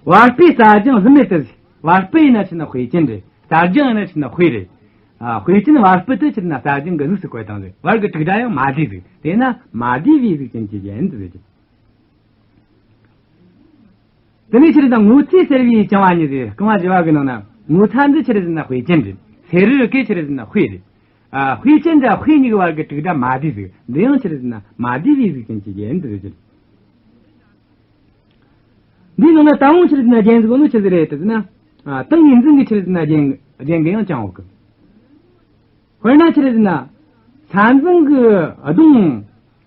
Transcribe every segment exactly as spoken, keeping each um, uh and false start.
བ་སྤུའི་རྩྭ་ལྗང་གཟི་མེད་དུ་ཟེར། བ་སྤུ་ཡིན་ན་ཆི་ཟེར་ན་དཔེ་ཅན་རེད། རྩྭ་ལྗང་ཡིན་ན་ཆི་ཟེར་ན་དཔེ་རེད། ཨ། དཔེ་ཅན་བ་སྤུ་དེ་ཆི་ཟེར་ན་རྩྭ་ལྗང་གི་གཟུགས་སུ་བཀོད་བཏང་ཟིག། བར་གྱི་དྲུག་སྒྲ་ཡང་མ་བསྡུས་ཟིག། དེས་ན་མ་བསྡུས་པའི་གཟུགས་ཅན་གྱི་རྒྱན་དུ་ཟེར་གི། དེ་ནས་ཆི་ཟེར་ན་ངོ་ཚའི་སེར་བས་བཅིངས་པ་ཉིད་ཟེར། རྐང་བ་བཞི་བ་གི་ནང་ན་ངོ་ཚ་འདི་ཆི་ཟེར་ན་དཔེ་ཅན་རེད། སེར་བའི་གི་ཆི་ཟེར་ན་དཔེ་རེད། ཨ། དཔེ་ཅན་དང་དཔེ་གཉིས་ཀྱི་བར་གྱི་དྲུག་སྒྲ་མ་བསྡུས་ཟིག། འདི་ཡང་ཆི་ཟེར་ན་མ་བསྡུས་པའི་གཟུགས་ཅན་གྱི་རྒྱན་དུ་ཟེར་གི། འདིའི་ནང་ན་དང་པོ་ཆི་ཟེར་ན་རྒྱན་ཟིག་ཡོད་ནོ་ཆི་ཟིག་རེད་ཟེར་ན། ཨ། ཏིང་ངེ་འཛིན་གྱི་ཆི་ཟེར་ན་རྒྱན། རྒྱན་གྱི་ཡང་བཅིངས་ཡོད་གི། དཔེར་ན་ཆི་ཟེར་ན། ས་འཛིན་གྱི་གདོང་།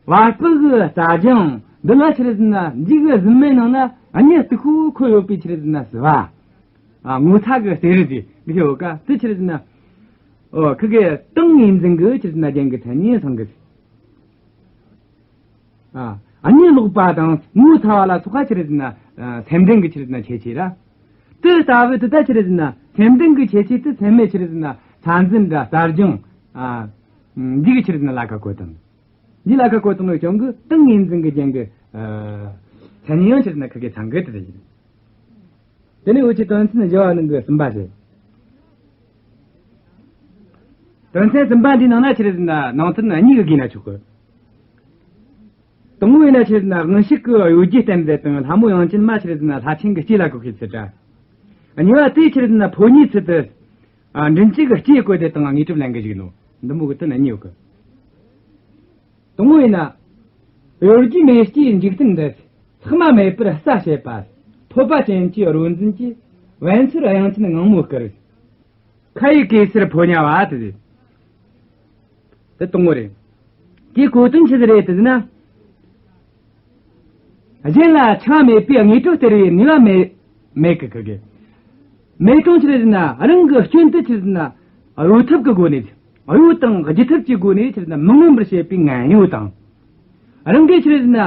བ་སྤུ་གི་རྩྭ་ལྗང་། འདི་ལ་ཆི་ཟེར་ན་འཇིགས་གི་གཟིམ་མལ་ནང་ན་གཉིད་སྟུག་པོ་ཁུག་ཡོད་པའི་ཆི་ཟེར་ན་ཟིལ་བ། ཨ། ངོ་ཚ་གི་སེར་བ་ཟེར་གི་ཡོད་ཀ། དེ་ཆི་ཟེར་ན། ཨོ། ཁི་གེ་ཏིང་ངེ་འཛིན་གྱི་ཆི་ཟེར་ན་རྒྱན་གྱི་མཚན་ཉིད་ཚང་གི། ཨ། གཉིད་ལོག་པ་དང་ངོ་ཚ་བ་ལ་སོགས་པ་ཆི་ཟེར་ན། ཨ། སེམས་ལྡན་གྱི་ཆི་ཟེར་ན་ཁྱད་ཆོས་ར། དེ་ལྟ་བུ་དེ་ད་ཆི་ཟེར་ན་སེམས་ལྡན་གྱི་ཁྱད་ཆོས་དེ་སེམས་མེད་ཆི་ཟེར་ན་ས་འཛིན་དང་རྩྭ་ལྗང་། ཨ། འདི་གི་ཆི་ཟེར་ན་ལ་ཁ་བཀོད་དང་། འདི་ལ་ཁ་བཀོད་དང་ནོ་ཀྱང་གི་ཏིང་ངེ་འཛིན་གྱི་རྒྱན་གྱི། ཨ། མཚན་ཉིད་ཡང་ཆི་ཟེར་ན་ཁི་གེ་ཚང་གི་དེ་ཟེར་གི། དེ་ནས་འུ་ཆོས་དོན་ཚན་བཞི་བ་ནང་གི་གསུམ་པ་བཤད། དོན་ཚན་གསུམ་པ་འདིའི་ནང་ན་ཆི་ཟེར་ན་ནང་དོན་གཉིས་ཀྱི་དགོས་ན་ཆོག་གི། དང་པོ་ཡིན་ན་ཆི་ཟེར་ན་དབང་ཕྱུག་གི་གཡོ་སྒྱུ་བསྟན་མཛད་དང་ལྷ་མོ་དབྱངས་ཅན་མ་ཆི་ཟེར་ན་ལྷ་ཆེན་གྱི་ལྕེ་ལ་གོ་ཤེས་ཚུལ་འདྲ། གཉིས་པ་དེ་ཆི་ཟེར་ན་ཕོ་ཉའི་ཚུལ་དུ། ཨ། མགྲིན་བཅུ་གི་ལྕེ་བཀོད་དེ་དང་དངོས་གྲུབ་ལེན་གི་བཞུགས་ནོ། འདི་མོ་གི་དོན་གཉིས་ཡོད་གི། དང་པོ་ཡིན་ན། གཡོ་སྒྱུའི་མེ་ལྕེས་འཇིག་རྟེན་འདི། ལྷག་མ་མེད་པར་གསལ་བྱེད་པ། ཐོད་པ་ཅན་གྱི་རོ་འཛིན་གྱིས། བན་ཚུལ་དབྱངས་ཅན་ངང་མོ་བསྐུལ། ཁ་ཡི་གེ་སར་ཕོ་ཉ་བ་དེ་རེད། དེ་དང་པོ་རེད། དེའི་གོ་དོན་ཆི་ཟིག་རེད་དེ་ཟེར་ན། གཞན་ལ་འཆིང་བ་མེད་པའི་དངོས་གྲུབ་སྟེར་བའི་ནུས་པ་མེད། མེད་གི་ཁི་གེ། མེད་དང་ཆི་རེད་ཟེར་ན་རང་གི་སྐྱོན་དེ་ཆི་རེད་ཟེར་ན། གཡོ་ཐབས་ཀྱི་སྒོ་ནས། གཡོ་དང་སྒྱུ་ཐབས་ཀྱི་སྒོ་ནས་ཆི་རེད་ཟེར་ན་མི་མངོན་པར་བྱེད་པའི་ངན་གཡོ་དང་། རང་གི་ཆི་རེད་ཟེར་ན།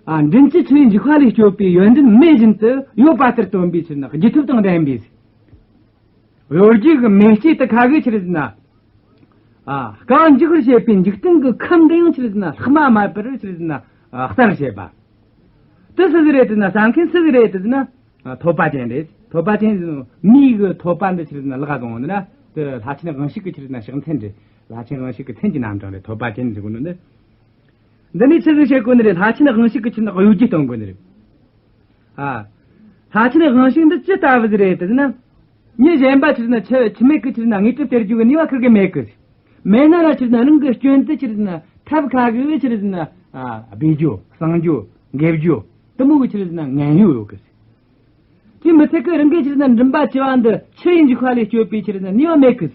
ཨ། མགྲིན་བཅུ་འཆི་བའི་འཇིགས་པ་ལས་སྐྱོབ་པའི་ཡོན་ཏན་མེད་བཞིན་དུ་ཡོད་པ་ལྟར་སྟོན་པའི་ཆི་རེད་ཟེར་ན་སྒྱུ་ཐབས་དང་ལྡན་པའི། གཡོ་སྒྱུ་གི་མེ་ལྕེ་དེ་ཁ་གིས་ཆི་རེད་ཟེར་ན། ཨ། རྐང་འཇིག་པར་བྱེད་པའི་འཇིག་རྟེན་གྱི་ཁམས་འདི་ཡང་ཆི་རེད་ཟེར་ན་ལྷག་མ་མེད་པར་ཆི་རེད་ཟེར་ན། ཨ། གསལ་བར་བྱེད་པ། དེ་སུ་ཟིག་རེད་ཟེར་ན་གསུང་མཁན་སུ་ཟིག་རེད་ཟེར་ན། ཨ། ཐོད་པ་ཅན་རེད། ཐོད་པ་ཅན་ཟེར་ན་མིའི་གི་ཐོད་པ་འདི་ཆི་རེད་ཟེར་ན་ལག་བཟུང་ནི་ན། དེ་ལྷ་ཆེན་དབང་ཕྱུག་གི་ཆི་རེད་ཟེར་ན་ཕྱག་མཚན་རེད། ལྷ་ཆེན་དབང་ཕྱུག་གི་མཚན་གྱི་རྣམ་གྲངས་རེད། ཐོད་པ་ཅན་ཟེར་གོ་ནོ་འདི། འདི་ནས་ཆི་ཟིག་བཤད་གོ་ནི་རེད། ལྷ་ཆེན་དབང་ཕྱུག་གི་ཆི་རེད་ཟེར་ན་གཡོ་སྒྱུ་སྟོན་གོ་ནི་རེད། ཨ། ལྷ་ཆེན་དབང་ཕྱུག་འདི་ཅི་ལྟ་བུ་ཟིག་རེད་ཟེར་ན། མི་གཞན་པ་ཆི་རེད་ཟེར་ན་འཆི་འཆི་མེད་ཀྱི་ཆི་རེད་ཟེར་ན་དངོས་གྲུབ་སྟེར་རྒྱུ་གི་ནུས་པ་ཁིར་གི་མེད་གི། མེད་ན་ར་ཆི་རེད་ཟེར་ན་རང་གི་སྐྱོན་དེ་ཆི་རེད་ཟེར་ན་ཐབས་ཁ་གིས་ཆི་རེད་ཟེར་ན། ཨ། སྦས་རྒྱུ་གསང་རྒྱུ་འགེབས་རྒྱུ་དེ་མོ་གི་ཆི་རེད་ཟེར་ན་ངན་གཡོ་ཡོད་གི། དེ་མི་ཚད་ཀི་རང་གི་ཆི་རེད་ཟེར་ན་མགྲིན་པ་བཅུ་པ་འདི་འཆི་བའི་འཇིགས་པ་ལས་སྐྱོབ་པའི་ཆི་རེད་ཟེར་ན་ནུས་པ་མེད་གི།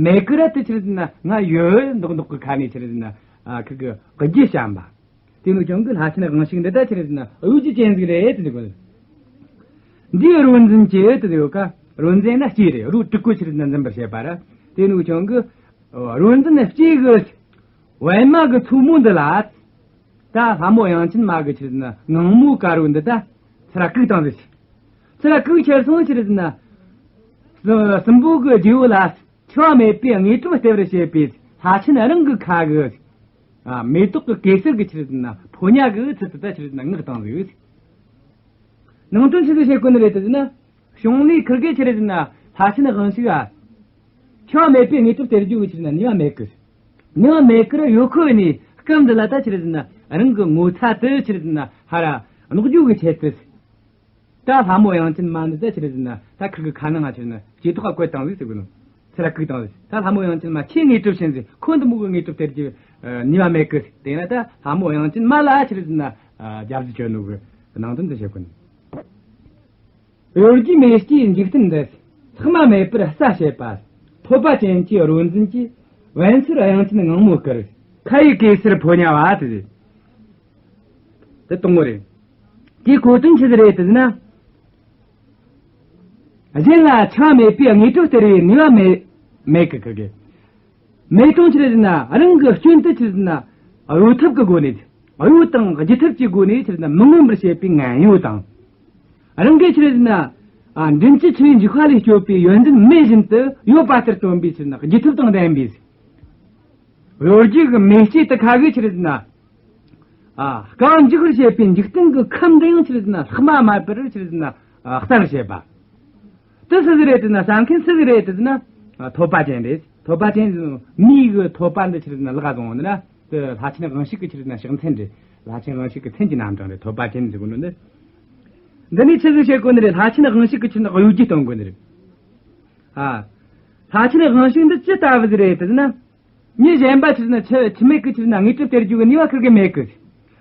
མེད་གི་ར་དེ་ཆི་རེད་ཟེར་ན་ང་ཡོད་མདོག་མདོག་གི་ཁ་ནས་ཆི་རེད་ཟེར་ན། ཨ། ཁིར་གི་གི་རྒྱུ་བཤམས་པ། དེ་ནུ་ཀྱང་གི་ལྷ་ཆེན་དབང་ཕྱུག་འདི་ད་ཆི་རེད་ཟེར་ན་གཡོ་སྒྱུ་ཅན་ཟིག་རེད་དེ་ཟེར་གོ། འདིའི་རོ་འཛིན་གྱིས་དེ་ཡོད་ཀ། རོ་འཛིན་ན་ལྕེ་རེད། རོ་དྲུག་པོ་ཆི་རེད་ཟེར་ན་འཛིན་པར་བྱེད་པ་ར། དེ་ནུ་ཀྱང་གི། རོ་འཛིན་ལྕེ་གི། པད་མ་གི་མཚོ་མོ་འདི་ལ། ད་ལྷ་མོ་དབྱངས་ཅན་མ་གི་ཆི་རེད་ཟེར་ན་ངང་མོ་དཀར་བོ་འདི་ད། ཚུར་ར་བཀུག་བཏང་ཟིག། ཚུར་ར་བཀུག་ཁྱེར་སོང་ཆི་རེད་ཟེར་ན། སྲིན་སྲིན་པོ་གི་རྗེ་བོ་ལ། འཆི་བ་མེད་པའི་དངོས་གྲུབ་སྟེར་བར་བྱེད་པའི་ལྷ་ཆེན་རང་གི་ཁ་གི། ཨ། མེ་ཏོག་གི་གེ་སར་གི་ཆི་རེད་ཟེར་ན་ཕོ་ཉ་གི་ཚུལ་དུ་ད་ཆི་རེད་ཟེར་ན་མངགས་བཏང་ཟིག། ནང་དོན་ཆི་ཟིག་བཤད་གོ་ནི་རེད་དེ་ཟེར་ན། བྱུང་ནས་ཁིར་གི་ཆི་རེད་ཟེར་ན་ལྷ་ཆེན་དབང་ཕྱུག་ཨ། འཆི་བ་མེད་པའི་དངོས་གྲུབ་སྟེར་རྒྱུ་གི་ཆི་རེད་ཟེར་ན་ནུས་པ་མེད་གི། ནུས་པ་མེད་གི་ར་ཡོད་ཁོ་ནི་སྐབས་འདི་ལ་ད་ཆི་རེད་ཟེར་ན་རང་གི་ངོ་ཚ་དེ་ཆི་རེད་ཟེར་ན་ཧ་ར་གནོག་རྒྱུ་གི་ཆེད་དུ། ད་ལྷ་མོ་དབྱངས་ཅན་མ་འདི་ད་ཆི་རེད་ཟེར་ན་ད་ཁིར་གི་ཁ་ནང་ང་ཆི་རེད་ཟེར་ན་ལྕེ་ཐོག་ག་བཀོད་བཏང་ཟིག་ཟེར་གི་ནོ། ཚུར་ལ་བཀུག་བཏང་ཟིག། ད་ལྷ་མོ་དབྱངས་ཅན་མ་ཁྱེད་དངོས་གྲུབ་ཆེན་ཟིག། ཁོ་འདི་མོ་གི་དངོས་གྲུབ་སྟེར་རྒྱུ་ནུས་པ་མེད་གི། དེ་ན་ད་ལྷ་མོ་དབྱངས་ཅན་མ་ལ་ཆི་རེད་ཟེར་ན་རྒྱབ་གཟིགས་བྱོས་ནོ་གི་ནང་དོན་དེ་བཤད་གོ་ནི། གཡོ་སྒྱུའི་མེ་ལྕེའི་འཇིག་རྟེན་འདི། ལྷག་མ་མེད་པར་གསལ་བྱེད་པ། ཐོད་པ་ཅན་གྱི་རོ་འཛིན་གྱིས། པད་མཚོར་དབྱངས་ཅན་ངང་མོ་བསྐུལ། ཁ་ཡི་གེ་སར་ཕོ་ཉ་བ་དེ་རེད། དེ་དང་པོ་རེད། དེའི་གོ་དོན་ཆི་ཟིག་རེད་དེ་ཟེར་ན། གཞན་ལ་འཆིང་བ་མེད་པའི་དངོས་གྲུབ་སྟེར་བའི་ནུས་པ་མེད། མེད་གི་ཁི་གེ། མེད་དང་ཆི་རེད་ཟེར་ན་རང་གི་སྐྱོན་དེ་ཆི་རེད་ཟེར་ན་གཡོ་ཐབས་ཀྱི་སྒོ་ནས། གཡོ་དང་སྒྱུ་ཐབས་ཀྱི་སྒོ་ནས་ཆི་རེད་ཟེར་ན་མི་མངོན་པར་བྱེད་པའི་ངན་གཡོ་དང་། རང་གི་ཆི་རེད་ཟེར་ན། ཨ། མགྲིན་བཅུ་འཆི་བའི་འཇིགས་པ་ལས་སྐྱོབ་པའི་ཡོན་ཏན་མེད་བཞིན་དུ་ཡོད་པ་ལྟར་སྟོན་པའི་ཆི་རེད་ཟེར་ན་སྒྱུ་ཐབས་དང་ལྡན་པའི། གཡོ་སྒྱུ་གི་མེ་ལྕེ་དེ་ཁ་གིས་ཆི་རེད་ཟེར་ན། ཨ། རྐང་འཇིག་པར་བྱེད་པའི་འཇིག་རྟེན་གྱི་ཁམས་འདི་ཡང་ཆི་རེད་ཟེར་ན་ལྷག་མ་མེད་པར་ཆི་རེད་ཟེར་ན་ ཨ། གསལ་བར་བྱེད་པ། དེ་སུ་ཟིག་རེད་དེ་ན། གསལ་མཁན་སུ་ཟིག་རེད་དེ་ན། ཨ། ཐོད་པ་ཅན་རེད། ཐོད་པ་ཅན་ཟེར་ནོ་མིའི་གི་ཐོད་པ་འདི་ཆི་རེད་ན་ལག་ག་བཟུང་བ་ན། དེ་ལྷ་ཆེན་དབང་ཕྱུག་གི་ཆི་རེད་ན་ཕྱག་མཚན་རེད། ལྷ་ཆེན་དབང་ཕྱུག་གི་མཚན་གྱི་རྣམ་གྲངས་རེད། ཐོད་པ་ཅན་ཟེར་གོ་ནོ་འདི། འདི་ནས་ཆི་ཟིག་བྱེད་དགོས་ནི་རེད། ལྷ་ཆེན་དབང་ཕྱུག་གི་ཆི་རེད་ན་གཡོ་སྒྱུ་གཏོང་དགོས་ནི་རེད། ཨ། ལྷ་ཆེན་དབང་ཕྱུག་འདི་ཅི་ལྟ་བུ་ཟིག་རེད་དེ་ན། མི་གཞན་པ་ཆི་རེད་ན་འཆི་འཆི་མེད་གི་ཆི་རེད་ན་དངོས་གྲུབ་སྟེར་རྒྱུ་གི་ནུས་པ་ཁིར་གི་མེད་གི།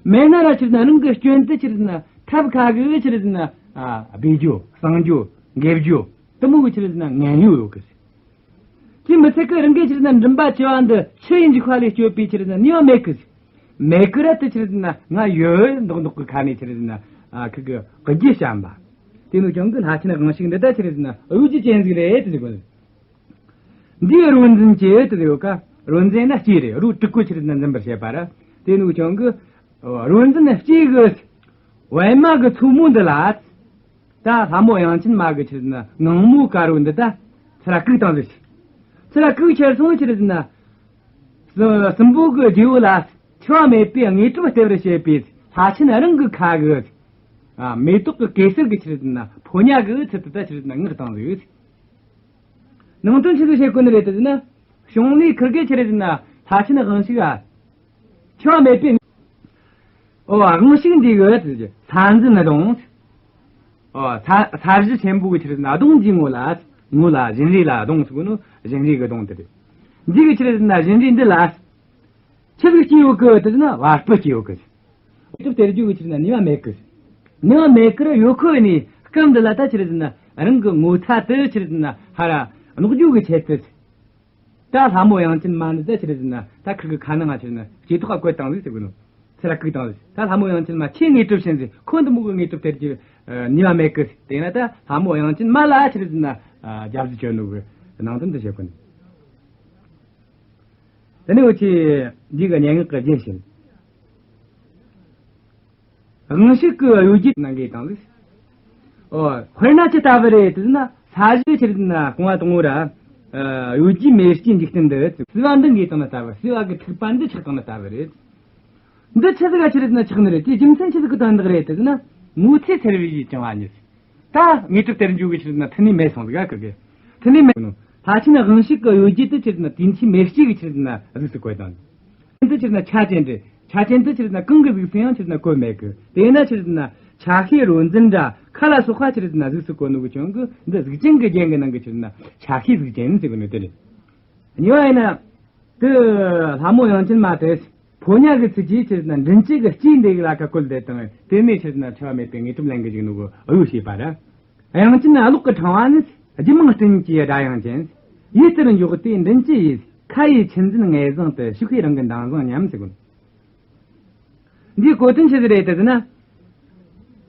མེད་ན་ར་ཆི་རེད་ན་རང་གི་སྐྱོན་དེ་ཆི་རེད་ན་ཐབས་ཁ་གི་ཆི་རེད་ན། ཨ། སྦས་རྒྱུ་གསང་རྒྱུ་འགེབས་རྒྱུ་དེ་མོ་གི་ཆི་རེད་ན་ངན་གཡོ་ཡོད་གི། དེ་མི་ཚད་གི་རང་གི་ཆི་རེད་ན་མགྲིན་པ་བཅུ་པ་འདི་ཆུ་ཡི་འཇིགས་པ་ལས་སྐྱོབ་པའི་ཆི་རེད་ན་ནུས་པ་མེད་གི། མེད་གི་ར་དེ་ཆི་རེད་ན་ང་ཡོད་མདོག་མདོག་གི་ཁ་ནས་ཆི་རེད་ན། ཨ། ཁིར་གི་གི་རྒྱུ་བཤམས་པ། དེ་ནོ་ཀྱང་གི་ལྷ་ཆེན་དབང་ཕྱུག་འདི་ད་ཆི་རེད་ན་གཡོ་སྒྱུ་ཅན་ཟིག་རེད་དེ་ཟེར་གོ། འདིའི་རོ་འཛིན་གྱི་དེ་ཡོད་ཀ། རོ་འཛིན་ན་ལྕེ་རེད། རོ་དྲུག་པོ་ཆི་རེད་ན་འཛིན་པར་བྱེད་པ་ར། དེ་ནུ་ཀྱང་གི་རོ་འཛིན་ལྕེ་གི་པད་མ་གི་མཚོ་མོ་འདི་ལ། ད་ལྷ་མོ་དབྱངས་ཅན་མ་གི་ཆི་རེད་ན་ངང་མོ་དཀར་བོ་འདི་ད་ཚུར་ར་བཀུག་བཏང་ཟིག། ཚུར་ར་བཀུག་ཁྱེར་སོང་ཆི་རེད་ན། སྲིན་པོ་གི་རྗེ་བོ་ལ་འཆི་བ་མེད་པའི་དངོས་གྲུབ་སྟེར་བར་བྱེད་པའི་ལྷ་ཆེན་རང་གི་ཁ་གི། ཨ། མེ་ཏོག་གི་གེ་སར་གི་ཆི་རེད་ན་ཕོ་ཉ་གི་ཚུལ་དུ་ད་ཆི་རེད་ན་མངགས་བཏང་ཟིག། ནང་དོན་ཆི་ཟིག་བཤད་དགོས་ནི་རེད་དེ་ཟེར་ན། བྱུང་ནས་ཁིར་གེ་ཆི་རེད་ཟེར་ན་ལྷ་ཆེན་དབང་ཕྱུག་ཨ། འཆི་བ་མེད་པའི། ཨོ། དབང་ཕྱུག་འདི་གི་ས་འཛིན་གདོང་། ཨོ། ས་ས་གཞི་ཆེན་པོ་གི་ཆི་རེད་ཟེར་ན་གདོང་འདིའི་ངོ་ལ། ངོ་ལ་བཞིན་རས་ལ་གདོང་ཟེར་གོ་ནོ་བཞིན་རས་གི་གདོང་དེ་རེད། འདི་གི་ཆི་རེད་ཟེར་ན་བཞིན་རས་འདི་ལ། ཆི་ཟིག་སྐྱེས་ཡོད་གི་དེ་ཟེར་ན་བ་སྤུ་སྐྱེས་ཡོད་གི། དངོས་གྲུབ་སྟེར་རྒྱུ་གི་ཆི་རེད་ན་ནུས་པ་མེད་གི། ནུས་པ་མེད་གི་ར་ཡོད་ཁོ་ནི་སྐབས་འདི་ལ་ད་ཆི་རེད་ཟེར་ན་རང་གི་ངོ་ཚ་དེ་ཆི་རེད་ཟེར་ན་ཧ་ར་གནོག་རྒྱུ་གི་ཆེད་དུ། ད་ལྷ་མོ་དབྱངས་ཅན་མ་འདི་ད་ཆི་རེད་ཟེར་ན་ད་ཁིར་གི་ཁ་ནང་ང་ཆི་རེད་ན་ལྕེ་ཐོག་ག་བཀོད་བཏང་ཟིག་ཟེར་གི་ནོ། ཚུར་ར་བཀུག་བཏང་ཟིག། ད་ལྷ་མོ་དབྱངས་ཅན་མ་ཁྱེད་དངོས་གྲུབ་བྱིན་ཟིག། ཁོ་འདི་མོ་གི་དངོས་གྲུབ་སྟེར་རྒྱུ་ནུས་པ་མེད་གི། དེ་ན་ད་ལྷ་མོ་དབྱངས་ཅན་མ་ལ་ཆི་རེད་ཟེར་ན་རྒྱབ་གཟིགས་བྱོས་ནོ་གི་ནང་དོན་དེ་བཤད་གོ་ནི། དེ་ནས་འུ་ཆོས་འདི་གི་སྙན་ངག་གི་རྒྱན་བཤད། དབང་ཕྱུག་གི་གཡོ་སྒྱུ་གནང་གི་དང་ལུགས། ཨོ། དཔེར་ན་ཅི་ལྟ་བུ་རེད་ཟེར་ན་ས་གཞི་ཆི་རེད་ཟེར་ན་རྐང་པ་དང་པོ་ར། ཨ། གཡོ་སྒྱུའི་མེ་ལྕེ་འཇིག་རྟེན་འདི་བསིལ་བ་འདི་འགོས་བཏང་ན་ལྟ་བུ། བསིལ་བ་གི་འཁྲིག་པ་འདི་ཆགས་བཏང་ན་ལྟ་བུ་རེད། འདི་ཆི་ཟིག་ག་ཆི་རེད་ཟེར་ན་ཆགས་ནི་རེད། དེའི་རྒྱུ་མཚན་ཆི་ཟིག་གི་དོན་དག་རེད་ཟེར་ན། ངོ་ཚས་འཚེར་བའི་ཡིད་བཅིང་བ་ཉིད། ད་དངོས་གྲུབ་སྟེར་རྒྱུ་གི་ཆི་རེད་ཟེར་ན་མཐུ་ནུས་མེད་སོང་ཟིག་ག་གི། མཐུ་ནུས་མེད་ནོ། ལྷ་ཆེན་དབང་ཕྱུག་གི་གཡོ་སྒྱུ་དེ་ཆི་རེད་ཟེར་ན་དེ་འཆི་མེ་ལྕེ་གི་ཆི་རེད་ཟེར་ན་གཟུགས་སུ་བཀོད་དང་། དེ་ཆི་རེད་ཟེར་ན་ཆ་ཅན་དེ། ཆ་ཅན་དེ་ཆི་རེད་ཟེར་ན་གང་གི་གཟུགས་སུ་ཡང་ཆི་རེད་ཟེར་ན་བཀོད་མེད་གི། དེས་ན་ཆི་རེད་ཟེར་ན་ཆ་ཤས་རོ་འཛིན་དྲ་ཁ་ལ་སོགས་པ་ཆི་རེད་ཟེར་ན་གཟུགས་སུ་བཀོད་ནོ་གི་ཀྱང་གི་འདི་གཟུགས་ཅན་གི་རྒྱན་གི་ནང་གི་ཆི་རེད་ཟེར་ན་ཆ་ཤས་གཟུགས་ཅན་ཟེར་གི་ནི་དེ་རེད། གཉིས་པ་ཡིན་ན། དེ་ལྷ་མོ་དབྱངས་ཅན་མ་དེ་ཕོ་ཉ་གི་ཚུལ་གྱིས་ཆི་རེད་ཟེར་ན་མགྲིན་བཅུ་གི་ལྕེ་འདི་གི་ལ་ཁ་བཀོད་དེ་དང་། དེ་ནས་ཆི་རེད་ཟེར་ན་འཆི་བ་མེད་པའི་དངོས་གྲུབ་ལེན་གི་བཅུག་ནོ་གི་གཡོ་བྱས་པ་ར། དབྱངས་ཅན་གློག་གི་ཕྲེང་བ་ནི། རྒྱུད་མང་སྤྲིན་གྱི་སྒྲ་དབྱངས་ཅན། ཡིད་ལྟར་མགྱོགས་ཏེ་མགྲིན་བཅུ་ཡིས། ཁ་ཡི་ཆུ་འཛིན་ངོས་བཟུང་དུ། ཕྱུག་པོས་རང་གི་མདངས་བཟང་སྙམ་ཟེར་གོ། འདིའི་གོ་དོན་ཆི་ཟིག་རེད་དེ་ཟེར་ན།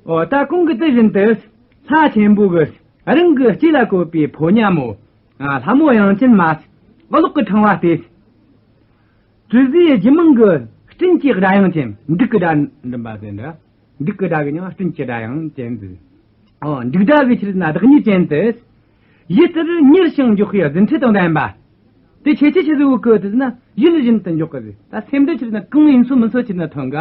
འོ། ད་གོང་གི་དེ་བཞིན་དུ་ལྷ་ཆེན་པོ་གི་རང་གི་ལྕེ་ལ་བཀོད་པའི་ཕོ་ཉ་མོ། ཨ། ལྷ་མོ་དབྱངས་ཅན་མ། གློག་གི་ཕྲེང་བ་སྟེ། དྲི་ཟའི་རྒྱུད་མང་གི་སྤྲིན་གྱི་སྒྲ་དབྱངས་ཅན། འབྲུག་གི་སྒྲ་འདོན་པ་དེ་འདྲ། འབྲུག་གི་སྒྲ་གི་མིང་སྤྲིན་གྱི་སྒྲ་དབྱངས་ཅན་ཟེར། ཨོ། འབྲུག་སྒྲ་གི་ཆི་རེད་ཟེར་ན་བདག་ཉིད་ཅན་དུ། ཡིད་ལྟར་མྱུར་ཞིང་མགྱོགས་པའི་རྫུ་འཕྲུལ་དང་ལྡན་པ། དེ་ཁྱད་ཆོས་ཆི་ཟིག་ཡོད་གི་དེ་ཟེར་ན་ཡིད་བཞིན་དུ་མགྱོགས་གི་ཟེར། ད་སེམས་འདི་ཆི་རེད་ཟེར་ན་གང་ཡིན་སོ་མིན་སོ་ཆི་རེད་ཟེར་ན་ཐོན་ག།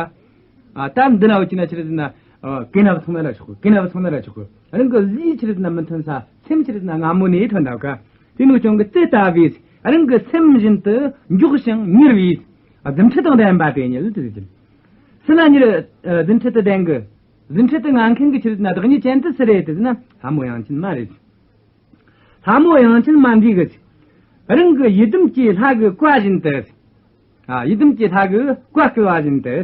ཨ། ད་འདི་ན་འོ་ཆི་ན་ཆི་རེད་ཟེར་ན། ཨ། གན་ན་བུད་སོང་ན་ར་ཆོག་གི། གན་ན་བུད་སོང་ན་ར་ཆོག་གི། རང་གི་ལུས་ཆི་རེད་ཟེར་ན་མི་ཐོན་ས། སེམས་ཆི་རེད་ཟེར་ན་སྔ་མོ་ནས་ཐོན་འདུག་ག། དེ་ནོ་ཀྱང་གི་དེ་ལྟ་བུའི་རང་གི་སེམས་བཞིན་དུ་མགྱོགས་ཤིང་མྱུར་བའི་རྫུ་འཕྲུལ་དང་ལྡན་པ་དེ་ཉིད་དེ་ཟེར་གི། སུ་ལ་མྱུར། ཨ། རྫུ་འཕྲུལ་དུ་ལྡན་གི། རྫུ་འཕྲུལ་དུ་མངའ་མཁན་གི་ཆི་རེད་ཟེར་ན་བདག་ཉིད་ཅན་དེ་སུ་རེད་དེ་ཟེར་ན་ལྷ་མོ་དབྱངས་ཅན་མ་རེད། ལྷ་མོ་དབྱངས་ཅན་མ་འདི་གི། རང་གི་ཡི་དམ་གྱི་ལྷ་གི་བཀའ་བཞིན་དུ། ཨ། ཡི་དམ་གྱི་ལྷ་གི་བཀའ་བསྐུལ་བ་བཞིན་དུ།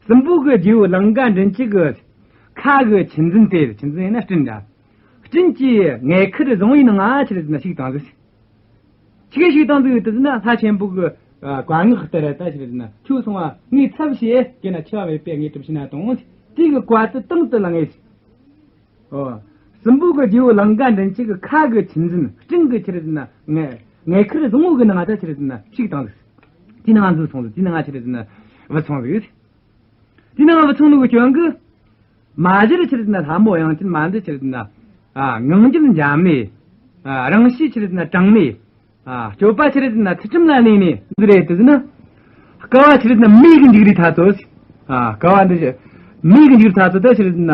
སྲིན་པོ་གི་རྗེ་བོ་ལང་ཀ་མགྲིན་བཅུ་གི་ཁ་གི་ཆུ་འཛིན་དེ། ཆུ་འཛིན་ཡིན་ན་སྤྲིན་འདྲ། སྤྲིན་གྱི་མངལ་ཁུར་བཟང་བོའི་ནང་ང་ཆི་རེད་ཟེར་ན་ཞུགས་བཏང་ཟིག། ཆི་གི་ཞུགས་བཏང་ཟིག་ཡོད་དེ་ཟེར་ན་ལྷ་ཆེན་པོ་གི། ཨ། བཀའ་མངགས་ལྟར་ད་ཆི་རེད་ཟེར་ན་ཁྱོད་སོང་བ་ངའི་ཚབ་བྱས་གན་ན་འཆི་བ་མེད་པའི་དངོས་གྲུབ་བྱིན་ན་དང་། དེ་གི་བཀའ་དེ་དང་དུ་བླངས་ངེས། ཨོ། སྲིན་པོ་གི་རྗེ་བོ་ལང་ཀ་མགྲིན་བཅུ་གི་ཁ་གི་ཆུ་འཛིན་སྤྲིན་གི་ཆི་རེད་ཟེར་ན་མངལ་མངལ་ཁུར་བཟང་བོ་གི་ནང་ང་ད་ཆི་རེད་ཟེར་ན་ཞུགས་བཏང་ཟིག། དེའི་ནང་ང་འཛུལ་སོང་ཟིག། དེའི་ནང་ང་ཆི་རེད་ཟེར་ན་བུད་སོང་ཟིག། དེའི་ནང་ང་བུད་སོང་ནོ་གི་རྐྱེན་གི། མ་གཞིར་ཆི་རེད་ཟེར་ན་ལྷ་མོ་དབྱངས་ཅན་མ་འདི་ཆི་རེད་ཟེར་ན། ཨ། ངང་རྒྱུད་འཇམ་མེ། ཨ། རང་གཤིས་ཆི་རེད་ཟེར་ན་དྲང་མེ། ཨ། སྤྱོད་པ་ཆི་རེད་ཟེར་ན་ཚུལ་ཁྲིམས་ལ་གནས་ནས་འདི་རེད་དེ་ཟེར་ན། དཀའ་བ་ཆི་རེད་ཟེར་ན་མེ་གི་འཇིགས་རི་ཐ་ཚོ། ཨ། དཀའ་བ་འདི་མེ་གི་འཇིགས་རི་ཐ་ཚོ་ད་ཆི་རེད་ཟེར་ན།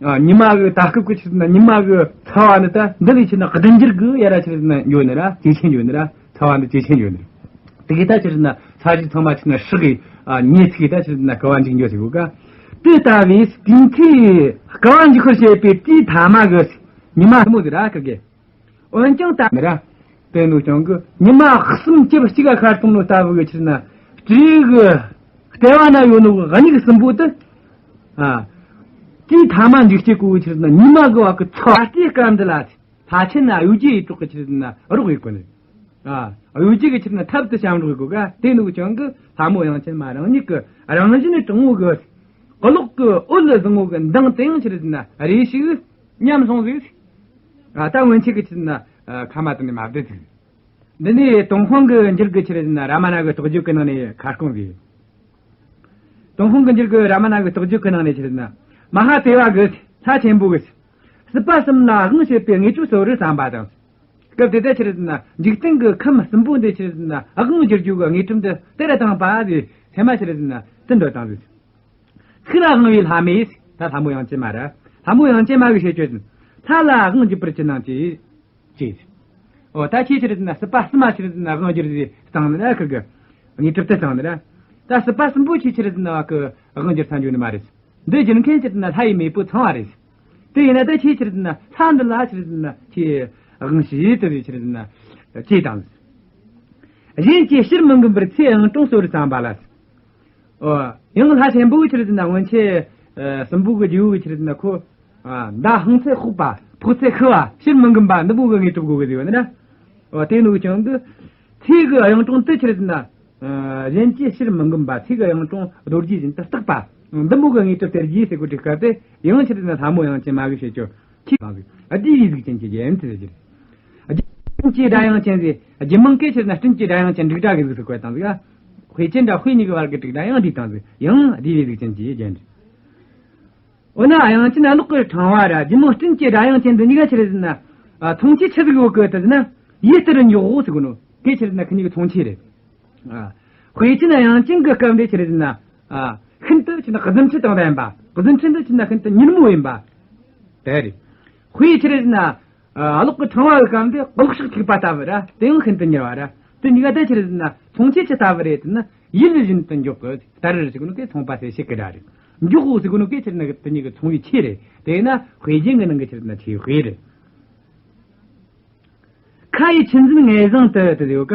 ཨ། ཉི་མ་གི་ད་སྐབས་ཀྱི་ཆི་རེད་ཟེར་ན་ཉི་མ་གི་ཚ་བ་ནི་ད་འདི་ལས་ཆི་རེད་ན་བདུན་འགྱུར་གི་ཡ་ར་ཆི་རེད་ཟེར་ན་ཡོད་ནི་ར། ཇེ་ཆེན་ཡོད་ནི་ར། ཚ་བ་འདི་ཇེ་ཆེན་ཡོད་ནི་ར། དེ་གི་ད་ཆི་རེད་ཟེར་ན་ས་གཞི་ཚང་མ་ཆི་རེད་ན་ཧྲག་གི། ཨ། ཉེ་ཚིག་གི་ད་ཆི་རེད་ཟེར་ན་བསྐལ་བ་འཇིག་འགྱོ་ཟེར་གོ་ག། དེ་ལྟ་བུའི་དུས་མཐའི་བསྐལ་བ་འཇིག་པར་བྱེད་པའི་དུས་ཐ་མ་གི་ཉི་མ་ཐུན་མོང་ཟིག་ར་ཁི་གེ། འོན་ཀྱང་ད་མི་ར། དེ་ནུ་ཀྱང་གི་ཉི་མ་གསུམ་སྐྱིབས་གཅིག་ག་ཤར་གཏོང་ནོ་ལྟ་བུ་གི་ཆི་རེད་ན་སྤྲེའུ་གི་ལྟེ་བ་ན་ཡོད་ནོ་གི་གཉིས་གི་སྲིན་པོ་དེ། ཨ། དུས་ཐ་མ་འཇིག་བྱེད་གོ་གི་ཆི་རེད་ན་ཉི་མ་གི་བ་གི་ཚ་བ་དེའི་སྐབས་འདི་ལ་ལྷ་ཆེན་ན་གཡོ་སྒྱུ་ཡི་གྲོགས་གི་ཆི་རེད་ན་རོགས་ཡེད་གོ་ནི། ཨ། གཡོ་སྒྱུ་གི་ཆི་རེད་ན་ཐབས་དེ་བྱམས་རོགས་ཡེད་གོ་ག། དེ་ནུ་ཀྱང་གི་ལྷ་མོ་དབྱངས་ཅན་མ་རང་ཉིད་གི་རང་བཞིན་དྲང་བོ་གི་གློག་གི་འོད་ལ་བཟང་བོ་གི་མདངས་དེ་ཡང་ཆི་རེད་ན་རེ་ཞིག་ཉམས་སོང་ཟིག། ཨ། ད་སྔོན་ཆད་ཀྱི་ཆི་རེད་ན། ཨ། ཁ་མ་དེ་ནས་མ་བསྡད་ཟིག། འདི་ནས་ཏུན་ཧོང་གི་འགྱུར་གི་ཆི་རེད་ན་རཱ་མ་ན་གི་རྟོགས་བརྗོད་ཀྱི་ནང་ནས་ཁ་སྐོང་གི། ཏུན་ཧོང་གི་འགྱུར་གི་རཱ་མ་ན་གི་རྟོགས་བརྗོད་ཀྱི་ནང་ནས་ཆི་རེད་ན། མ་ཧཱ་དེ་བ་གིས་ལྷ་ཆེན་པོ་གིས་སྲིད་པ་གསུམ་ལ་དབང་བྱེད་པའི་དངོས་གྲུབ་སྩོལ་བར་བསམ་པ་དང་། སྐབས་དེ་ལྟར་ཆི་རེད་ན་འཇིག་རྟེན་གྱི་ཁམས་གསུམ་པོ་འདི་ཆི་རེད་ན་དབང་བསྒྱུར་རྒྱུ་གི་དངོས་གྲུབ་འདི་སྟེར་བཏང་པ་ཟེར་སེམས་མ་ཆི་རེད་ན་དེ་འདོད་བཏང་ཟིག། ཤིག་ལ་དབང་བའི་ལྷ་མོས། ད་ལྷ་མོ་དབྱངས་ཅན་མ་ར། ལྷ་མོ་དབྱངས་ཅན་མ་གིས་བཤད་རྒྱུ་ཡིན། ལྷ་ལ་དབང་བགྱིད་པར་ཅི་གནང་ཅེས། ཅེས། འོ་ད་ཁྱེད་ཆི་རེད་ཟེར་ན་སྲིད་པ་གསུམ་མ་ཆི་རེད་ཟེར་ན་དབང་བསྒྱུར་ཟེར་བཏང་ནི་ར་ཁི་གི། དངོས་གྲུབ་དེ་བཏང་ནི་ར། ད་སྲིད་པ་གསུམ་པོ་ཁྱེད་ཆི་རེད་ཟེར་ན་བ་གི་དབང་བསྒྱུར་ས་འཇུག་ནི་མ་རེད། འདི་བསྒྱུར་མཁན་ཆི་རེད་ཟེར་ན་ལྷ་ཡི་མེས་པོ་ཚངས་པ་རེད། དེ་ཡིན་ན་ད་ཁྱེད་ཆི་རེད་ཟེར་ན་ལྷ་འདི་ལ་ཆི་རེད་ཟེར་ན་ཁྱེད་དབང་བྱེད་དེ་ཆི་རེད་ཟེར་ན་ཅེས་དང་། གཞན་གྱིས་ཕྱིར་མི་འགུམ་པར་ཚེ་ཨང་གྲངས་གསོལ་བར་བརྩམས་པ་ལ། ཨོ། ཡང་ལྷ་ཆེན་པོ་གི་ཆི་རེད་ཟེར་ན་སྔོན་ཆད། ཨ། སྲིན་པོ་གི་རྗེ་བོ་གི་ཆི་རེད་ཟེར་ན་ཁོ། ཨ། མདའ་ཧང་ཚད་ཕོག་པ། ཕོག་ཚད་ཤི་བ། ཕྱིར་མི་འགུམ་པ་འདི་མོ་གི་དངོས་གྲུབ་དགོས་གི་ཟེར་བ་ནི་ར། ཨོ། དེ་ནུ་ཀྱང་འདི། ཚེ་གི་གཡུང་དྲུང་དུ་ཆི་རེད་ཟེར་ན། ཨ། གཞན་གྱིས་ཕྱིར་མི་འགུམ་པ། ཚེ་གི་གཡུང་དྲུང་རྡོ་རྗེ་བཞིན་དུ་རྟག་པ། འདི་མོ་གི་དངོས་གྲུབ་སྟེར་རྒྱུ་ཟེར་གོ་དྲུག་སྐབས་དེ་ཡང་ཆི་རེད་ཟེར་ན་ལྷ་མོ་དབྱངས་ཅན་མ་གིས་བཤད་རྒྱུ། ཁྱེད་དང་ཟིག། ཨ། བསྡུས་པའི་གཟུགས་ཅན་གྱི་རྒྱན་དེ་ཟེར་གྱི་རེད། རྒྱུད་མང་གི་ཆི་རེད་ཟེར་ན་སྤྲིན་གྱི་སྒྲ་དབྱངས་ཅན། འབྲུག་སྒྲ་གི་གཟུགས་སུ་བཀོད་བཏང་ཟིག། ཨ། དཔེ་ཅན་དང་དཔེ་གཉིས་ཀྱི་བར་གྱི་འབྲུག་སྒྲ་ཡང་བསྡུས་བཏང་ཟིག། ཡང་བསྡུས་པའི་གཟུགས་ཅན་གྱི་རྒྱན་རེད། འོ་ན་དབྱངས་ཅན་གློག་གི་ཕྲེང་བ་ར་རྒྱུད་མང་སྤྲིན་གྱི་སྒྲ་དབྱངས་ཅན་འདི་གཉིས་ཀ་ཆི་རེད་ཟེར་ན། ཨ། མཚུངས་ཆོས་ཆི་ཟིག་ཡོད་གི་ཟེར་ན་ཡིད་ལྟར་མགྱོགས་ཟེར་གོ་ནོ། དེ་ཆི་རེད་ཟེར་ན་ཁི་གཉིས་ཀྱི་མཚུངས་ཆོས་རེད། ཨ། དཔེ་ཅན་དབྱངས་ཅན་གྱི་སྐབས་འདི་ཆི་རེད་ཟེར་ན། ཨ། ཤིན་ཏུ་ཆི་རེད་ན་རྫུ་འཕྲུལ་དང་ལྡན་པ། རྫུ་འཕྲུལ་འདི་ཆི་རེད་ན་ཤིན་ཏུ་མྱུར་མོ་ཡིན་པ། དེ་རེད། དཔེ་ཆི་རེད་ཟེར་ན། ཨ། གློག་གི་ཕྲེང་བ་གི་སྐབས་འདི་གློག་ཞགས་འཁྱུག་པ་ལྟ་བུ་ར། དེ་ཡང་ཤིན་ཏུ་མྱུར་བ་ར། དེ་གཉིས་ཀ་དེ་ཆི་རེད་ཟེར་ན་མཚུངས་ཆོས་ཅི་ལྟ་བུ་རེད་ཟེར་ན་ཡིད་བཞིན་དུ་མགྱོགས་གི། ལྟར་ཟེར་གོ་ནོ་གི་མཚུངས་པ་གསལ་བྱེད་ཀྱི་སྒྲ་རེད། མགྱོགས་ཟེར་གོ་ནོ་གི་ཆི་རེད་ན་དེ་གཉིས་ཀྱི་མཚུངས་པའི་ཆོས་རེད། དེས་ན་དཔེ་རྒྱན་གྱི་ནང་གི་ཆི་རེད་ན་ཆོས་དཔེ་རེད། ཁ་ཡི་ཆུ་འཛིན་ངད་བཟང་དུ་དེ་ཡོད་ཀ།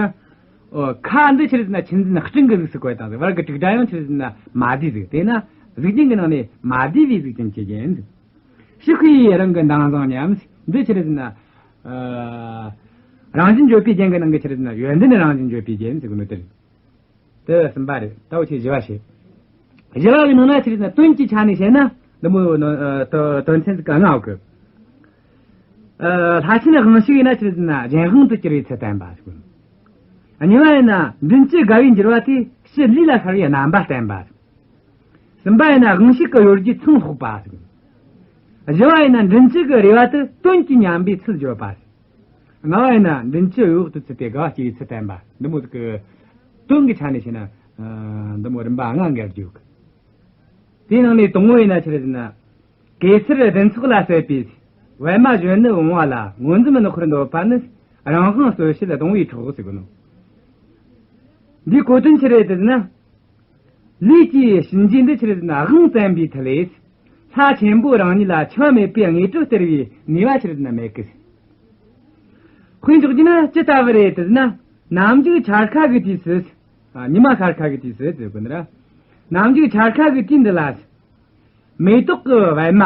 ཨོ། ཁ་འདི་ཆི་རེད་ཟེར་ན་ཆུ་འཛིན་སྤྲིན་གྱི་གཟུགས་སུ་བཀོད་བཏང་ཟིག། བར་གྱི་དྲུག་སྒྲ་ཡང་ཆི་རེད་ཟེར་ན་མ་བསྡུས་ཟིག། དེས་ན་གཟུགས་ཅན་གྱི་ནང་ནས་མ་བསྡུས་པའི་གཟུགས་ཅན་གྱི་རྒྱན་ཟིག། ཕྱི་ཤུལ་ཡི་རང་གི་མདངས་བཟང་ཉམས། འདི་ཆི་རེད་ཟེར་ན། ཨ། རང་བཞིན་བརྗོད་པའི་རྒྱན་གྱི་ནང་གི་ཆི་རེད་ཟེར་ན་ཡོན་ཏན་རང་བཞིན་བརྗོད་པའི་རྒྱན་ཟེར་གོ་ནོ་དེ་རེད། དེ་གསུམ་པ་རེད། ད་འུ་ཆོས་བཞི་བ་བཤད། བཞི་བ་གི་ནང་ན་ཆི་རེད་ཟེར་ན་དོན་གྱི་ཆ་ནས་བཤད་ན་འདི་མོ་ནོ། ཨ། དོ་དོན་ཚན་ཟིག་ག་ལྔ་ཡོད་གི། ཨ། ལྷ་ཆེན་དབང་ཕྱུག་ཡིན་ན་ཆི་རེད་ཟེར་ན་གཞན་དབང་དུ་གྱུར་པའི་ཚུལ་བསྟན་པ་ཟེར་གོ་ནོ། གཉིས་པ་ཡིན་ན་མགྲིན་བཅུ་དགའ་བའི་འགྱུར་བ་དེས་ཕྱི་ལུས་ལ་ཤར་བའི་རྣམ་པ་བསྟན་པ་ཟེར། གསུམ་པ་ཡིན་ན་དབང་ཕྱུག་གི་གཡོ་སྒྱུའི་མཚོན་དཔོག་པ་ཟེར། བཞི་བ་ཡིན་ན་མགྲིན་བཅུ་གི་རེ་བ་དེ་དོན་གྱིས་ཉམས་པའི་ཚུལ་བརྗོད་པ་ཟེར། ལྔ་བ་ཡིན་ན་མགྲིན་བཅུ་འོད་དུ་ཚུད་དེ་དགའ་བ་སྐྱེ་བའི་ཚུལ་བསྟན་པ། འདི་མོ་ཟིག་གི་དོན་གྱི་ཆ་ནས་བཤད་ན། ཨ། འདི་མོ་རིམ་པ་ལྔ་འགལ་རྒྱུ་ཡོད་གི། དེའི་ནང་ནས་དང་པོ་ཡིན་ན་ཆི་རེད་ཟེར་ན། གེ་སར་བདུན་ཚོགས་ལ་སྲེད་པའི་པདྨ་གཞོན་ནུ་བུང་བ་ལ་ངོས་འཛུམ་ནག་པོར་འདོད་པ་ནི་རང་དབང་རྩོད་བྱེད་གདུང་བའི་གྲོགས་ཟེར་གོ་ནོ། འདིའི་གོ་དོན་ཆི་རེད་ཟེར་ན། ལུས་ཀྱི་གཤིན་རྗེ་འདི་ཆི་རེད་ཟེར་ན་དབང་བཙན་པའི་མཐུ་ལས། ལྷ་ཆེན་པོ་རང་ཉིད་ལ་འཆི་མེད་པའི་དངོས་གྲུབ་སྟེར་བའི་ནུས་པ་ཆི་རེད་ཟེར་ན་མེད་གི། དཔེ་འཇོག་རྒྱུ་ན་ཅི་ལྟ་བུ་རེད་ཟེར་ན། ནམ་མཇུག་འཆར་ཁ་གི་དུས་སུ། ཨ། ཉི་མ་ཤར་ཁ་གི་དུས་སུ་ཟེར་གོ་ནི་ར། ནམ་མཇུག་འཆར་ཁ་གི་དུས་འདི་ལ། མེ་ཏོག་གི་པདྨ།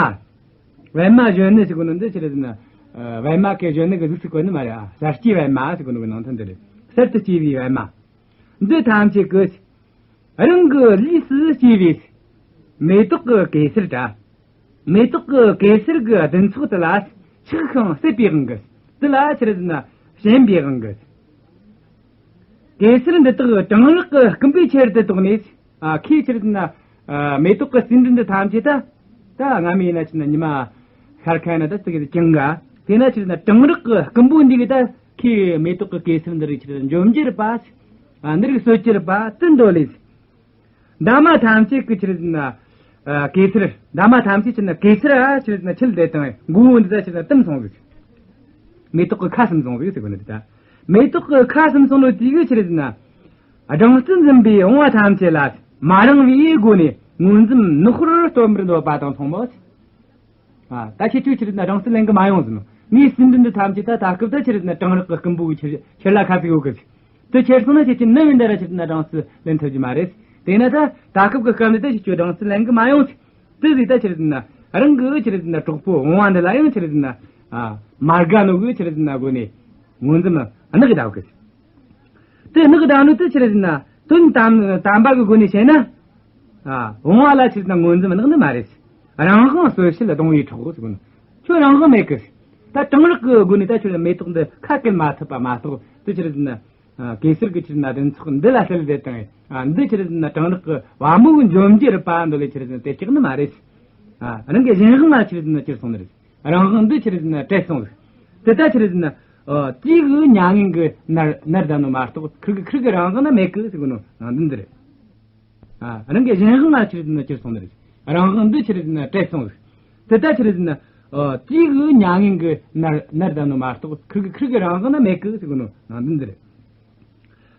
པདྨ་གཞོན་ནུ་ཟེར་གོ་ནོ་འདི་ཆི་རེད་ཟེར་ན། ཨ། པདྨ་གི་གཞོན་ནུ་གི་གཟུགས་སུ་བཀོད་ནི་མ་རེད། ཨ། གསེར་སྐྱེས་པདྨ་ཟེར་གོ་ནོ་གི་ནང་དོན་འདི་རེད། གསེར་དུ་སྐྱེས་པའི་པདྨ། འདི་ཐམས་ཅད་ཀྱི་རང་གི་ལུས་སུ་སྐྱེས་པའི་མེ་ཏོག་གི་གེ་སར་འདྲ། མེ་ཏོག་གི་གེ་སར་གྱི་བདུན་ཚོགས་དེ་ལ་ཆགས་ཤིང་སྲེད་པའི་དབང་གིས། དེ་ལ་ཆི་རེད་ཟེར་ན་ཞེན་པའི་དབང་གིས། གེ་སར་འདི་དག་གྲང་རེག་གི་རྐུན་པོའི་ཆེད་དུ་བཏགས་ནས། ཨ། ཁོས་ཆི་རེད་ཟེར་ན། ཨ། མེ་ཏོག་གི་ཟེའུ་འབྲུ་འདི་ཐམས་ཅད་ད། ད་སྔ་མོ་ཡིན་ན་ཆི་རེད་ན་ཉི་མ་ཤར་ཁ་ན་ད་ཙི་གེ་ཅིག་གྱོང་ག། དེ་ན་ཆི་རེད་ན་གྲང་རེག་གི་རྐུན་པོ་འདི་གིས་ད་ཁོས་མེ་ཏོག་གི་གེ་སར་འདི་རིགས་ཆི་རེད་ན་འཇོམས་རྒྱུ་རེད་པ། ཨ། འདི་རིགས་གསོད་རྒྱུ་རེད་པ། དེ་འདོད་ལས། འདབ་མ་ཐམས་ཅད་ཀྱི་ཆི་རེད་ན། ཨ། ཨ། གེ་སར། འདབ་མ་ཐམས་ཅད་ཆི་རེད་ཟེར་ན་གེ་སར་ཨ་ཆི་རེད་ཟེར་ན་ཆུ་ལ་བསྡད་དང་མགོ་བོ་འདི་ད་ཆི་རེད་ཟེར་ན་བཏུམས་སོང་ཟིག་མེ་ཏོག་གི་ཁ་ཟུམ་སོང་ཟིག་ཟེར་གོ་ནི་འདི་ད། མེ་ཏོག་གི་ཁ་ཟུམ་སོང་ནོ་དེ་གི་ཆི་རེད་ཟེར་ན། སྦྲང་རྩི་འཛིན་པའི་བུང་བ་ཐམས་ཅད་ལ་མ་རངས་པའི་སྒོ་ནས་ངོས་འཛིན་ནག་པོར་སྟོན་པར་འདོད་པ་དང་མཚུངས་མོད། ཨ། ད་ཁྱེད་ཆོས་ཆི་རེད་ཟེར་ན་སྦྲང་རྩི་ལེན་གི་མ་ཡོང་ཟེར་ནོ། ངའི་སེམས་འདུན་འདི་ཐམས་ཅད་ད་ད་སྐབས་ད་ཆི་རེད་ཟེར་ན་གྲང་རེག་གི་རྐུན་པོ་གི་ཁྱེར་ཁྱེར་ལ་ཁ་ཟིག་ཡོད་གི། དེ་ཁྱེར་སོང་ན་ཁྱེད་ཀྱིས་ནམ་ཡིན་ད་ར་ཆི་རེད་ཟེར་ན་སྦྲང་རྩི་ལེན་ཐུབ་ཀྱི་མ་རེད། དེས་ན་ད་ད་སྐབས་ཀྱི་སྐབས་ནས་ད་ཁྱེད་ཆོས་སྦྲང་རྩི་ལེན་གི་མ་ཡོང་ཟེར། དེ་ཟིག་ད་ཆི་རེད་ཟེར་ན་རང་གི་ཆི་རེད་ཟེར་ན་གྲོགས་པོ་བུང་བ་འདི་ལ་ཡང་ཆི་རེད་ཟེར་ན། ཨ། མ་དགའ་ནོ་གི་ཆི་རེད་ཟེར་ན་སྒོ་ནས་ངོས་འཛིན་ནག་གི་བསྡད་གི། དེ་ནག་གི་བསྡད་ནོ་དེ་ཆི་རེད་ཟེར་ན་དོན་དམ་དམ་པ་གི་སྒོ་ནས་བཤད་ན། ཨ། བུང་བ་ལ་ཆི་རེད་ཟེར་ན་ངོས་འཛིན་ནག་ནི་མ་རེད། རང་དབང་གསོད་བྱེད་གདུང་བའི་གྲོགས་ཟེར་གོ་ནོ། ཁྱོད་རང་དབང་མེད་གི། ད་གྲང་རེག་གི་སྒོ་ནས་ད་ཁྱོད་མེ་ཏོག་འདི་ཁ་བཀལ་མ་ཐུབ་པ་མ་གཏོགས་དེ་ཆི་རེད་ཟེར་ན། ཨ། གེ་སར་གི་ཆི་རེད་ཟེར་ན་གདན་ཚོགས་འདི་ལ་གསོད་བྱེད་དང་། ཨ། འདི་ཆི་རེད་ཟེར་ན་གྲང་རེག་གི་བ་མོ་གི་འཇོམས་བྱེད་རེད་པ་འདི་ལས་ཆི་རེད་ཟེར་ན་དེ་སྐྲག་ནི་མ་རེད། ཨ། རང་གི་གཞན་དབང་ལ་ཆི་རེད་ཟེར་ན་གྱུར་སོང་ནི་རེད། རང་དབང་འདི་ཆི་རེད་ཟེར་ན་བྲལ་སོང་ཟིག་དེ་ད་ཆི་རེད་ཟེར་ན། ཨ། དེ་གི་མྱ་ངན་གི་མནར་མནར་བསྡད་ནོ་མ་གཏོགས་ཁིར་གི་ཁིར་གི་རང་དབང་ན་མེད་གི་ཟེར་གོ་ནོ་ནང་དོན་འདི་རེད། ཨ། རང་གི་གཞན་དབང་ལ་ཆི་རེད་ཟེར་ན་གྱུར་སོང་ནི་རེད། རང་དབང་འདི་ཆི་རེད་ཟེར་ན་བྲལ་སོང་ཟིག་དེ་ད་ཆི་རེད་ཟེར་ན། ཨ། དེ་གི་མྱ་ངན་གི་མནར་མནར་བསྡད་ནོ་མ་གཏོགས་ཁིར་གི་ཁིར་གི་རང་དབང་ན་མེད་གི་ཟེར་གོ་ནོ་ནང་དོན་འདི་རེད།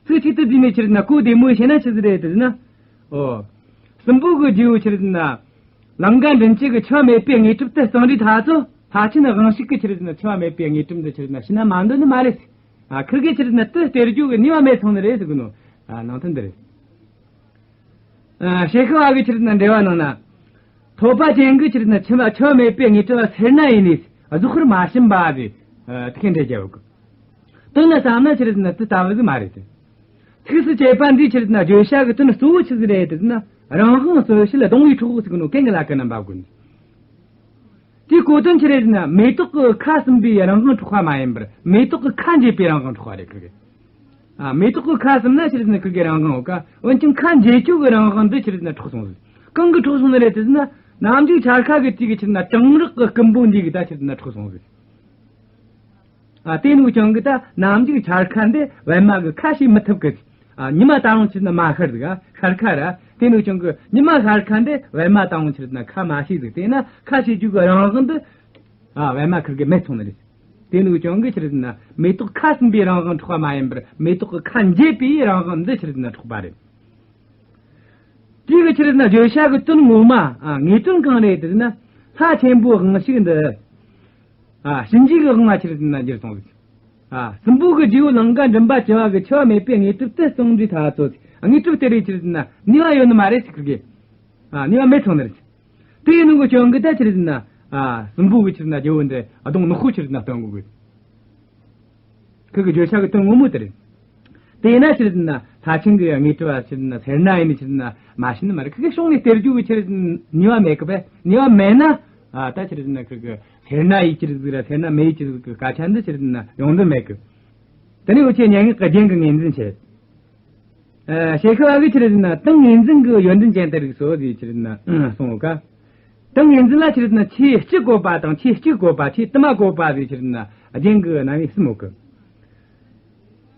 ཚིག་གཅིག་ཏུ་བསྡུས་ནས་ཆི་རེད་ཟེར་ན་གོ་བདེ་མོ་བཤད་ན་ཆི་ཟིག་རེད་ཟེར་ན། ཨོ། སྲིན་པོ་གི་རྗེ་བོ་ཆི་རེད་ཟེར་ན། ལང་ཀ་མགྲིན་བཅུ་གི་འཆི་བ་མེད་པའི་དངོས་གྲུབ་དེ་གཙང་སྦྲའི་ཐ་ཚོ་ལྷ་ཆེན་དབང་ཕྱུག་གི་ཆི་རེད་ཟེར་ན་འཆི་བ་མེད་པའི་དངོས་གྲུབ་འདི་ཆི་རེད་ཟེར་ན་བྱིན་ན་མ་འདོད་ནི་མ་རེད། ཨ། ཁིར་གི་ཆི་རེད་ཟེར་ན་དེ་སྟེར་རྒྱུ་གི་ནུས་པ་མེད་སོང་ནི་རེད་ཟེར་གི་ནོ། ཨ། ནང་དོན་འདི་རེད། ཨ། ཞལ་ཤུལ་བ་གི་ཆི་རེད་ཟེར་ན་འགྲེལ་བ་ནང་ན། ཐོབ་པ་ཅན་གྱི་ཆི་རེད་ཟེར་ན་འཆི་བ་འཆི་བ་མེད་པའི་དངོས་གྲུབ་སེར་སྣ་ཡིན་ནས་རྫོགས་པར་མ་ཕྱིན་པ་ཟེར། ཨ། དེ་གའི་འགྲེལ་བརྒྱབ་གི། དོན་ལ་བསམ་ན་ཆི་རེད་ཟེར་ན་དེ་ལྟ་བུ་ཟིག་མ་རེད་དེ། ཚིགས་སུ་བཅད་པ་འདིའི་ཆི་རེད་ཟེར་ན་བརྗོད་བྱ་གི་དོན་གཙོ་བོ་ཆི་ཟིག་རེད་ཟེར་ན་རང་དབང་གསོད་བྱེད་གདུང་བའི་གྲོགས་ཟེར་གི་ནོ་གན་གི་ལ་ཀ་རྣམ་པ་དགོས་ནི། དེའི་གོ་དོན་ཆི་རེད་ཟེར་ན་མེ་ཏོག་གི་ཁ་ཟུམ་པའི་རང་དབང་འཕྲོག་པ་མ་ཡིན་པར་མེ་ཏོག་གི་ཁ་འབྱེད་པའི་རང་དབང་འཕྲོག་པ་རེད་ཁིར་གི། ཨ། མེ་ཏོག་གི་ཁ་ཟུམ་ན་ཆི་རེད་ཟེར་ན་ཁིར་གི་རང་དབང་ཡོད་ཀ་འོན་ཀྱང་ཁ་འབྱེད་རྒྱུ་གི་རང་དབང་འདི་ཆི་རེད་ཟེར་ན་འཕྲོག་སོང་ཟིག་གང་གི་འཕྲོག་སོང་ནི་རེད་ཟེར་ན་ནམ་མཇུག་འཆར་ཁ་གི་དུས་གི་ཆི་རེད་ཟེར་ན་གྲང་རེག་གི་རྐུན་པོ་འདི་གི་ད་ཆི་རེད་ཟེར་ན་འཕྲོག་སོང་ཟིག་ཨ། དེ་ནུ་ཅང་གི་ད་ནམ་མཇུག་འཆར་ཁ་འདི་པད་མ་གི་ཁ་ཕྱེ་མི་ཐུབ་གི། ཨ། ཉི་མ་ད་རུང་ཆི་རེད་ཟེར་ན་མ་ཤར་ཟིག་ཨ། ཤར་ཁ་ར། དེ་ནུ་ཅང་གི་ཉི་མ་ཤར་ཁ་འདི་པད་མ་ད་རུང་ཆི་རེད་ཟེར་ན་ཁ་མ་ཕྱེ་ཟིག་དེས་ན་ཁ་ཕྱེ་རྒྱུ་གི་རང་དབང་འདི། ཨ། པད་མ་ཁིར་གི་མེད་སོང་ནི་རེད། དེ་ནུ་ཅང་གི་ཆི་རེད་ཟེར་ན་མེ་ཏོག་ཁ་ཟུམ་པའི་རང་དབང་འཕྲོག་པ་མ་ཡིན་པར་མེ་ཏོག་གི་ཁ་འབྱེད་པའི་རང་དབང་འདི་ཆི་རེད་ཟེར་ན་འཕྲོག་པ་རེད། དེ་གི་ཆི་རེད་ཟེར་ན་བརྗོད་བྱ་གི་དོན་ངོ་མ། ཨ། ངེས་དོན་གང་རེད་ཟེར་ན་ལྷ་ཆེན་པོའི་དབང་ཕྱུག་འདི། ཨ། གཤིན་རྗེ་གི་དབང་ང་ཆི་རེད་ཟེར་ན་འགྱུར་སོང་ཟིག་ཨ། སྲིན་པོ་གི་རྗེ་བོ་ལང་ཀ་མགྲིན་པ་བཅུ་པ་གི་འཆི་བ་མེད་པའི་དངོས་གྲུབ་དེ་གཙང་སྦྲའི་ཐ་ཚོ་ཟིག་དངོས་གྲུབ་སྟེར་རེ་ཆི་རེད་ཟེར་ན་ནུས་པ་ཡོད་ནི་མ་རེད་ཟེར་གི། ཨ། ནུས་པ་མེད་སོང་ནི་རེད། དེ་ཡིན་ནོ་གི་ཅང་གི་ད་ཆི་རེད་ཟེར་ན། ཨ། སྲིན་པོ་གི་ཆི་རེད་ཟེར་ན་རྗེ་བོ་འདི་གདོང་ནག་པོ་ཆི་རེད་ཟེར་ན་སྟོན་གོ་གི། ཁི་གི་བརྗོད་བྱ་གི་དོན་ངོ་མ་དེ་རེད། དེས་ན་ཆི་རེད་ཟེར་ན་ལྷ་ཆེན་གི་དངོས་གྲུབ་ཆི་རེད་ཟེར་ན་སེར་སྣ་ཡིན་ནི་ཆི་རེད་ཟེར་ན་མ་ཤེས་ནི་མ་རེད། ཁི་གི་གཞུང་ནས་སྟེར་རྒྱུ་གི་ཆི་རེད་ཟེར་ན་ནུས་པ་མེད་གི་བས། ནུས་པ་མེད་ན། ཨ། ད་ཆི་རེད་ཟེར་ན་ཁི་གི་སེར་སྣ་ཡིན་གྱི་རེད་ཟིག་ར་སེར་སྣ་མེད་ཀྱི་རེད་ཟིག་གི་སྐད་ཆ་འདི་ཆི་རེད་ཟེར་ན་ཡོང་དོན་མེད་གི། དེ་ནས་འུ་ཆོས་སྙན་ངག་གི་རྒྱན་གི་ངོས་འཛིན་བྱེད། ཨ། ཞལ་ཤུལ་བ་གི་ཆི་རེད་ཟེར་ན་ཏིང་ངེ་འཛིན་གི་ཡོན་ཏན་ཅན་དེ་རིགས་སོ་ཟེར་ཆི་རེད་ཟེར་ན་གསུངས་ཡོད་ཀ། ཏིང་ངེ་འཛིན་ལ་ཆི་རེད་ཟེར་ན་ཆོས་སྤྱི་བཀོད་པ་དང་ཆོས་གཅིག་བཀོད་པ། ཆོས་དུ་མ་བཀོད་པ་ཟེར་ཆི་རེད་ཟེར་ན་རྒྱན་གི་རྣམ་དབྱེ་གསུམ་ཡོད་ཀི།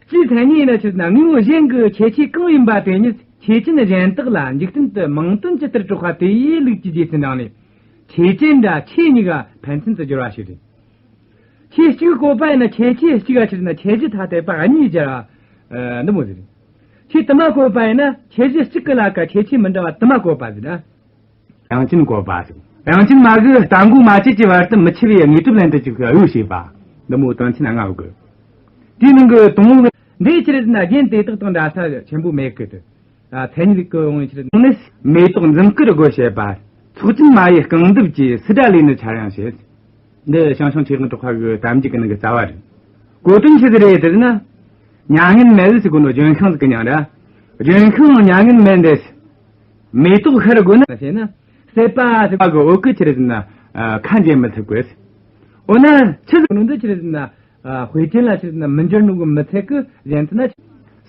སྤྱིའི་མཚན་ཉིད་ཡིན་ན་ཆི་རེད་ཟེར་ན་དངོས་པོ་གཞན་གྱི་ཁྱད་ཆོས་གང་ཡིན་པ་དེ་ཉིད་ཆོས་ཅན་གཞན་དག་ལ་འཇིག་རྟེན་དུ་མིང་དོན་ཇི་ལྟར་གྲགས་པ་དེ་ཡི་ལུགས་ཀྱི་རྗེས་སུ་འབྲངས་ནས་ཆོས་ཅན་ར་ཆོས་གཉིས་ཀ་ཕན་ཚུན་དུ་སྦྱོར་བ་ཞིག་རེད། ཆོས་གཅིག་བཀོད་པ་ཡིན་ན་ཁྱད་ཆོས་གཅིག་ག་ཆི་རེད་ཟེར་ན་ཁྱད་གཞི་ཐ་དད་པ་གཉིས་སྦྱར་བ། ཨ། འདི་མོ་ཟེར། ཆོས་དུ་མ་བཀོད་པ་ཡིན་ན་ཁྱད་གཞི་གཅིག་གི་ལ་ཀ་ཁྱད་ཆོས་མི་འདྲ་བ་དུ་མ་བཀོད་པ་ཟེར་ན། དབྱངས་ཅན་བཀོད་པ་ཟེར། དབྱངས་ཅན་མ་གི་རྟ་མགོ་མ་བཅད་ཀྱི་བར་དུ་མི་འཆི་བའི་དངོས་གྲུབ་ལེན་དུ་བཅུག་གི་གཡོ་བྱེད་པ། འདི་མོ་དོན་ཚན་ལྔ་ཡོད་གི། དེའི་ནང་གི་དང་པོ་གི་འདི་ཆི་རེད་ཟེར་ན་རྒྱན་དེ་དག་དང་འདྲ་ས་ཆེན་པོ་མེད་གི་དེ། ཨ། མཚན་ཉིད་ཀྱི་དབང་ཕྱིར་ནི་མེ་ཏོག་འཛུམ་དཀར་དགོད་བྱེད་པ། ཚོགས་ཅན་མ་ཡི་རྐང་གདུབ་ཀྱིས། སིལ་སྒྲ་ལས་ནི་འཆར་ཡང་བྱེད། འདི་ཞང་ཞུང་ཆོས་དབང་གྲགས་པ་གི་གཏམ་རྒྱུད་ཀྱི་ནང་གི་རྩ་བ་རེད། གོ་དོན་ཆི་ཟིག་རེད་ཟེར་ན། མྱ་ངན་མེད་ཟེར་གོ་ནོ་ལྗོན་ཤིང་ཟིག་གི་མྱིང་ར། ལྗོན་ཤིང་མྱ་ངན་མེད་འདི། མེ་ཏོག་ཤར་དགོས་ན་ཟེར་ན། སྲེད་པ་ཟེར་བ་གི་འོག་གི་ཆི་རེད་ཟེར་ན། ཨ། ཁ་འབྱེད་མི་ཐུབ་དགོས། འོ་ན་ཆི་ཟིག་གོ་ནོ་འདི་ཆི་རེད་ཟེར་ན། ཨ། དཔེ་ཅན་ལ་ཆི་རེད་ཟེར་ན་མི་འགྱུར་ནོ་གི་མི་ཚད་གི་གཞན་ཚེ་ན།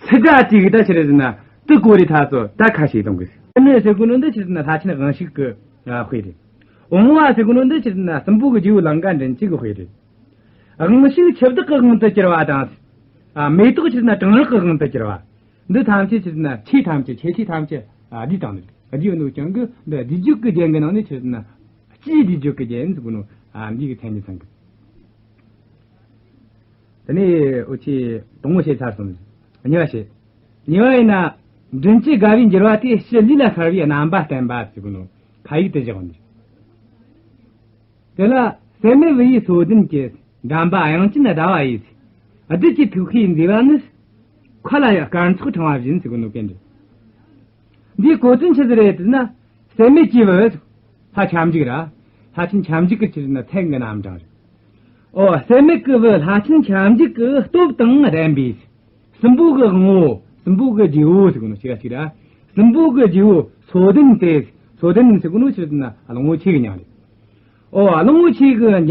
སིལ་སྒྲ་དེ་གི་ད་ཆི་རེད་ཟེར་ན་དེ་གོ་རེ་ཐ་ཚོ་ད་ཁ་ཤས་གཏོང་གི། ཨ་ནི་ཟེར་གོ་ནོ་འདི་ཆི་རེད་ཟེར་ན་ལྷ་ཆེན་དབང་ཕྱུག་གི་དཔེ་རེད། བུང་བ་ཟེར་གོ་ནོ་འདི་ཆི་རེད་ཟེར་ན་སྲིན་པོ་གི་རྗེ་བོ་ལང་ཀ་མགྲིན་བཅུ་གི་དཔེ་རེད། དབང་ཕྱུག་འཆི་བདག་གི་དབང་དུ་གྱུར་བ་དང་། ཨ། མེ་ཏོག་ཆི་རེད་ཟེར་ན་གྲང་རེག་གི་དབང་དུ་གྱུར་བ། འདི་ཐམས་ཅད་ཆི་རེད་ཟེར་ན་ཆོས་ཐམས་ཅད་ཁྱད་ཆོས་ཐམས་ཅད་ཨ་བསྡུས་བཏང་ནི་རེད། བསྡུས་ཡོད་ནོ་རྐྱེན་གྱིས་འདི་བསྡུས་བརྗོད་ཀྱི་རྒྱན་གྱི་ནང་ནས་ཆི་ཟེར་ན། སྤྱིའི་བསྡུས་བརྗོད་ཀྱི་རྒྱན་ཟེར་གོ་ནོ། ཨ། འདི་གི་མཚན་ཉིད་ཚང་གི། དེ་ནས་འུ་ཆོས་དང་པོ་བཤད་ཚར་སོང་། གཉིས་པ་བཤད། གཉིས་པ་ཡིན་ན། མགྲིན་བཅུས་དགའ་བའི་འགྱུར་བ་དེ། ཕྱི་ལུས་ལ་ཤར་བའི་རྣམ་པ་བསྟན་པ་ཟེར་གོ་ནོ། ཁ་ཡིག་དེ་བཞག་ནི། དེ་ལ་སྲེད་མེད་བུ་ཡི་སོ་ལྡན་གྱི། འགྲམ་པ་དབྱངས་ཅན་ཟླ་བ་ཡིས། བདུད་ཀྱི་ཐུགས་ཀའི་མཛེས་པ་ནི། མཁའ་ལ་ཡང་སྐར་ཚོགས་འཕྲེང་བ་བཞིན་ཟེར་གོ་ནོ་གན་འདྲ། འདིའི་གོ་དོན་ཆི་ཟིག་རེད་ཟེར་ན། སྲེད་མེད་ཀྱི་བུ། ལྷ་ཁྱབ་འཇུག་ར། ལྷ་ཆེན་ཁྱབ་འཇུག་གི་ཆི་ཟེར་ན་མཚན་གྱི་རྣམ་གྲངས་རེད། ཨོ། སྲེད་མེད་ཀྱི་བུ་ལྷ་ཆེན་ཁྱབ་འཇུག་གི་སྟོབས་དང་ལྡན་པའི། སྲིན་པོ་གི་དབང་པོ། སྲིན་པོ་གི་རྗེ་བོ་ཟེར་གོ་ནོ་ཞིག་ཞིག་ར། སྲིན་པོ་གི་རྗེ་བོ་སོ་ལྡན་ཏེ། སོ་ལྡན་ཟེར་གོ་ནོ་ཆི་ཟེར་ན་གླང་པོ་ཆེ་གི་མྱིང་རེད། ཨོ། གླང་པོ་ཆེ་གི་འགྲམ།